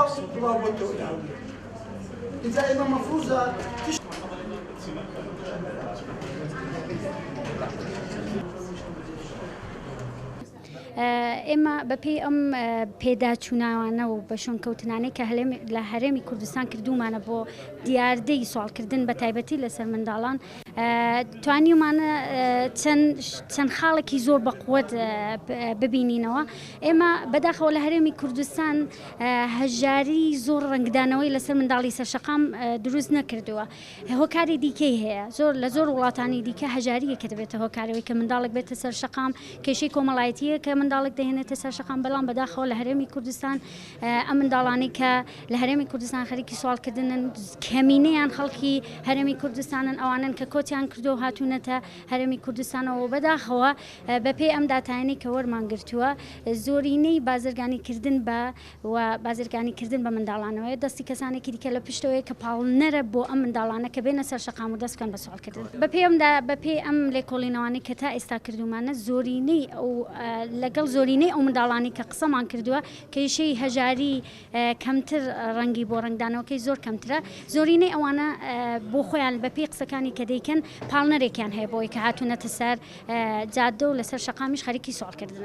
تەواو بڵاو بۆتەوە لە هەولێر. ئینجا ئێمە مەفروزە تش. ئێمە بەپێی ئەم پێداچووناوانە و بە شوێنکەوتنانەی کە لە هەرێمی کوردستان کردوومانە بۆ دیاردەی سواڵکردن بە تایبەتی لەسەر منداڵان توانیومانە چەند خاڵێکی زۆر بەقوت ببینینەوە. ئێمە بەداخەوە لە هەرێمی کوردستان هەژاری زۆر ڕەنگدانەوەی لەسەر منداڵی سەرشەقام دروست نەکردووە. هۆکاری دیکەی هەیە زۆر لە زۆر وڵاتانی دیکە هەژاریە کە دەبێتە هۆکارەوەی کە منداڵێک بێتە سەر شەقام، کێشەی کۆمەڵایەتیە کە منداڵێک دەهێنێتە سەر شەقام، بەڵام بەداخەوە لە هەرێمی کوردستان ئەم منداڵانەی کە لە هەرێمی کوردستان خەریکی سواڵکردنن کەمینەیان خەڵکی هەرێمی کوردستانن، ئەوانەن کە کۆچیان کردووە و هاتوونەتە هەرێمی کوردستانەوە. بەداخەوە بەپێی ئەم داتایانەی کە وەرمان گرتووە زۆرینەی بازرگانیکردن بە و بازرگانی کردن بە منداڵانەوەیە، دەستی کەسانێکی دیکە لە پشتەوەیە کە پاڵنەرە بۆ ئەم منداڵانە کە بێنە سەر شەقام و دەست بکەن بە سواڵ کردن. بەپێی ئەم بەپێی ئەم لێکۆڵینەوانەی کە تا ئێستا کردوومانە زۆرینەی ئەو لەگەڵ زۆرینەی ئەو منداڵانەی کە قسەمان کردووە کێشەی هەژاری کەمتر ڕەنگی بۆ ڕەنگدانەوەکەی زۆر کەمترە، زۆرینەی ئەوانە بۆ خۆیان بەپێی قسەکانی کە دەیکەن پاڵنەرێکیان هەیە بۆی کە هاتوونەتە سەر جادە و لەسەر شەقامیش خەریکی سواڵ کردنن.